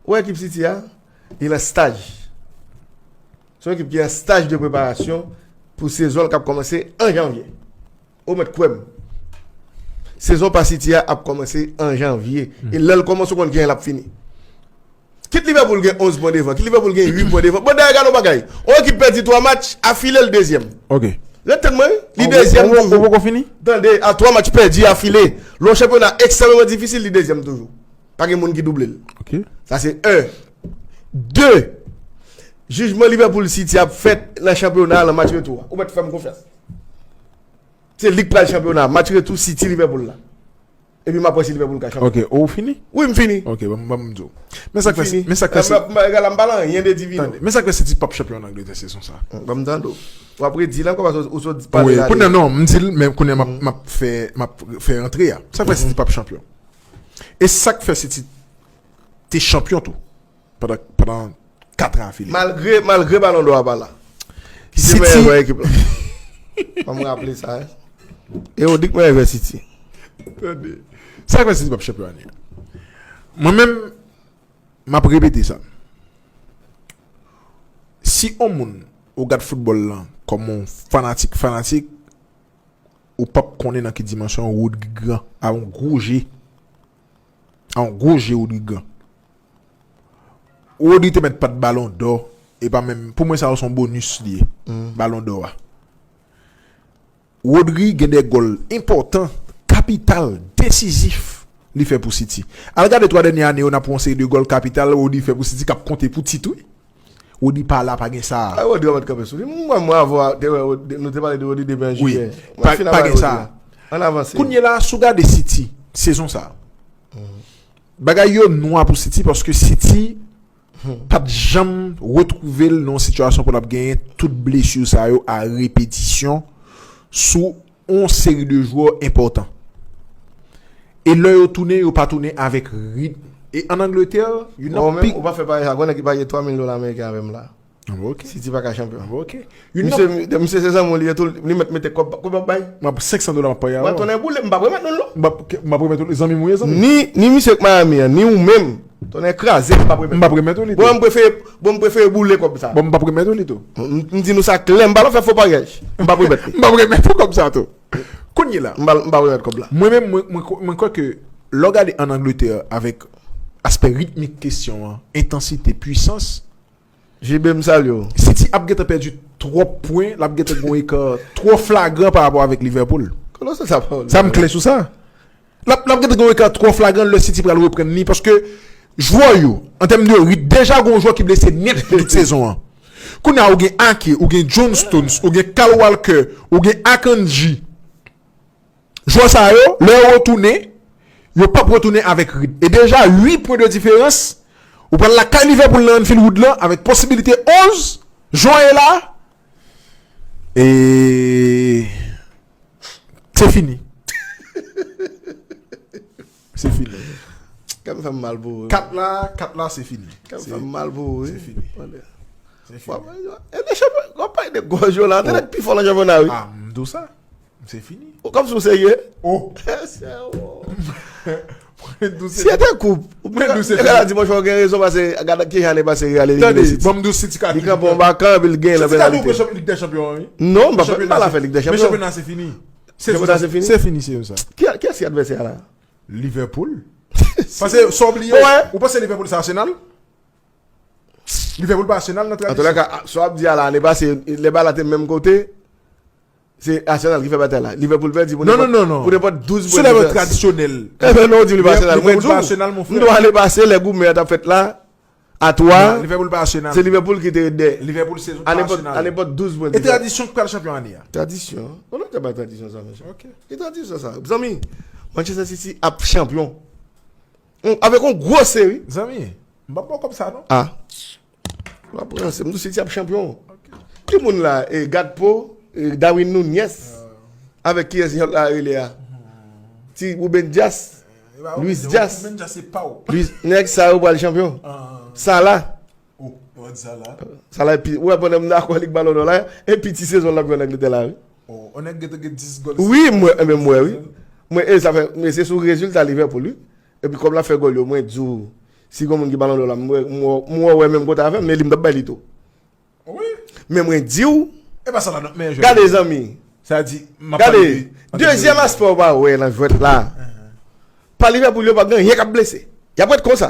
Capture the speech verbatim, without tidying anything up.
Ou wè ekip City a, li nan staj. Se yon ekip ki nan staj de preparasyon pou sezon l k ap kòmanse an janvye. Ou mèt kwè m. Sezon pa City a ap kòmanse an janvye. E lè l kòmanse, ou konn ki jan l ap fini. Kit Liverpool gen onz pwen devan, kit Liverpool gen uit pwen devan. Bon, dayè, gade yon bagay. Yon ekip pèdi twa match, afile l dezyèm. Ok. Ret tann mwen, wi. Li dezyèm toujou. Ou poko fini? Tande, a twa match pèdi, afile. Lè yon chanpyona ekstrèmeman difisil, li dezyèm toujou. Pa gen moun ki double l. Ok. Sa se en. De. Jijman Liverpool City ap fèt nan chanpyona a, nan match retou a. Ou mèt fè m konfyans. Se li k pral chanpyona. Match retou City Liverpool la. Epi m ap wè si Liverpool ka chanpyon. Ok, ou fini? Wi, m fini. Ok, ban m, ban m di w. Men sa k fè, men sa k fè, Egal la, m pa nan anyen de divino. Tande, men sa k fè City p ap chanpyon an Angletè sezon sa. Ban m tande w. W ap redi la, kòman ou sot pale la. Kounye non, m di l, men kounye m ap, m ap fè, m ap fè rantre a. Sa k fè City p ap chanpyon. E sa k fè City te chanpyon tou. Pandan, pandan kat an afile. Malgre, malgre Balon dò a pa la. Ki se meyè jwè ekip la. Fò m raple sa, hein. E ou di k meyè jwè City. Tande. Sa k fè City p ap chanpyon ane a. Mwen menm, m ap repete sa. Si on moun ou gad foutbòl lan kòm on fanatik, fanatik, ou p ap konnen nan ki dimansyon Rodri gran. A on gwo je. A on gwo je Rodri gran. Rodri te mèt pat Balon dò. E pa menm, pou mwen sa yo se on bonis li ye. Balon dò a. Rodri gen de gòl enpòtan, kapital, desizif li fè pou City. Al gade twa dènye ane yo, n ap wè yon seri de gòl kapital Rodri fè pou City k ap konte pou tit, wi. Rodri pa la, pa gen sa. Ay, Rodri ap kanpe sou li. Mwen, mwen, avwa, te wè, nou te pale de Rodri depi an jiyè. Pa gen sa. Ann avanse. Kounye la, si w gade City, sezon sa. Bagay yo nwa pou City paske City pa t janm retwouve l nan yon sitiyasyon pou l ap genyen tout blesi sa yo a repetisyon sou yon seri de jwè enpòtan. E lè yo tounen, yo pa tounen avèk ritm. E ann Angletè, you know, ou pa fè parèy sa, konnen ki pa gen twa mil dola ameriken avè m la. Ok. City pa ka chanpyon. Ok. Misye, misye se zanmi w li ye tou, li mèt mete kòb, kòb ap bay. M ap senk san dola m ap peye a. Mwen tounen boule, m p ap remèt nou l non. M p ap, m p ap remèt ou li, zanmi m ou ye, zanmi. Ni, ni misye k Miami an, ni ou menm. Tounen kraze, m p ap remèt. M p ap remèt ou li tou. Bon, m prefere, bon, m prefere boule kòb sa. Bon, m p ap remèt ou li tou. M, m di nou sa klè, m pa nan fè fo paryaj. M p ap remèt li. M p ap remèt ou kòb sa tou. Kounye la. M p ap, m p ap remèt kòb la. Mwen menm, mwen, mwen, mwen kwè ke lè w gade ann Angletè avèk aspè ritmik kesyon an, entansite, pwisans, J B, m salye w. City ap gentan pèdi twòp pwen, l ap gentan gen yon eka twò flagran pa rapò avèk Liverpool. Kote w sot sa pawòl sa? Sa m klè sou sa. L ap, l ap gentan gen yon eka twò flagran lè City pral reprann li, paske jwè yo, an tèm de rit, deja gen yon jwè ki blese nèt pou tout sezon an. Kounye a, ou gen Ake, ou gen John Stones, ou gen Kyle Walker, ou gen Akanji. Jwè sa yo, lè yo retounen, yo p ap retounen avèk ritm. E deja, uit pwen de diferans, ou pral lakay Liverpool nan Anfield Road lan avèk posibilite onz, jan w ye la, e se fini. Se fini. Kè m fè m mal pou ou. Kat la, kat la, se fini. Kè m fè m mal pou ou, wi. Se fini. Se fini. E de chanpyon, w ap pale de gòj yo la, te nèg pi fò nan chanpyona, wi. A, m di w sa. Se fini. Ou kòmsi w serye? Oh. Si e te koup, ou pa ka di mwen ou gen rezon pase gade ki jan ane pase Real elimine City. Li kanpe yon bakan epi l genyen nan penalite. Non, m pa la fè Lig dè Chanpyon. Chanpyona se fini. Chanpyona se fini. Se fini sezon sa. Kiyès ki advèsè a la? Liverpool. Pase sa w bliye, ou panse Liverpool se Arsenal? Liverpool pa Arsenal nan tradisyon. Antouka, sa w ap di a la, ane pase, lè bagay la te menm kote, se Arsenal ki fè batay la. Liverpool pèdi pou nenpòt douz pwen. Sou lèvèl tradisyonèl. Enben non, ou di m li pa Arsenal. Mwen di w, m di w ane pase, lè goumen an t ap fèt la, a twa, se Liverpool ki te ret dèyè. Liverpool sezon pa Arsenal. A nenpòt douz pwen diferans. E tradisyon ki pral chanpyon ane a? Tradisyon? Kote w te bay tradisyon sa, mesye? Ki tradisyon sa? Zanmi, Manchester City ap chanpyon. Avèk yon gwo seri. Zanmi, m p ap ba w kòb sa non. A. W ap ranse. M di w City ap chanpyon. Ki moun la? E Gakpo, e Darwin Nunez. Avèk kiyès lòt la rele a? Ti Ruben Dias. Luis Dias. Nèg sa yo pral chanpyon. Salah. Salah epi, ou wè pandan m dakò li k Balon dò la, e piti sezon l ap jwe ann Angletè la wi. Wi, m wè, enben m wè wi. Mwen, e sa fè, men se sou rezilta Liverpool wi. Epi kòb la fè gòl yo, mwen di w, Si gon moun ki Ballon d'Or la, m wè, m wè, m wè, wè menm kote avè m, men li m t ap bay li tou. Wi. Men mwen di w, E pa sa la, non, men je. Gade zanmi, Sa di, m ap gade, pale de- dezyèm aspè w pa wè nan jwèt la. Pa Liverpool yo pa gen anyen k ap blese. Y ap ret konsa.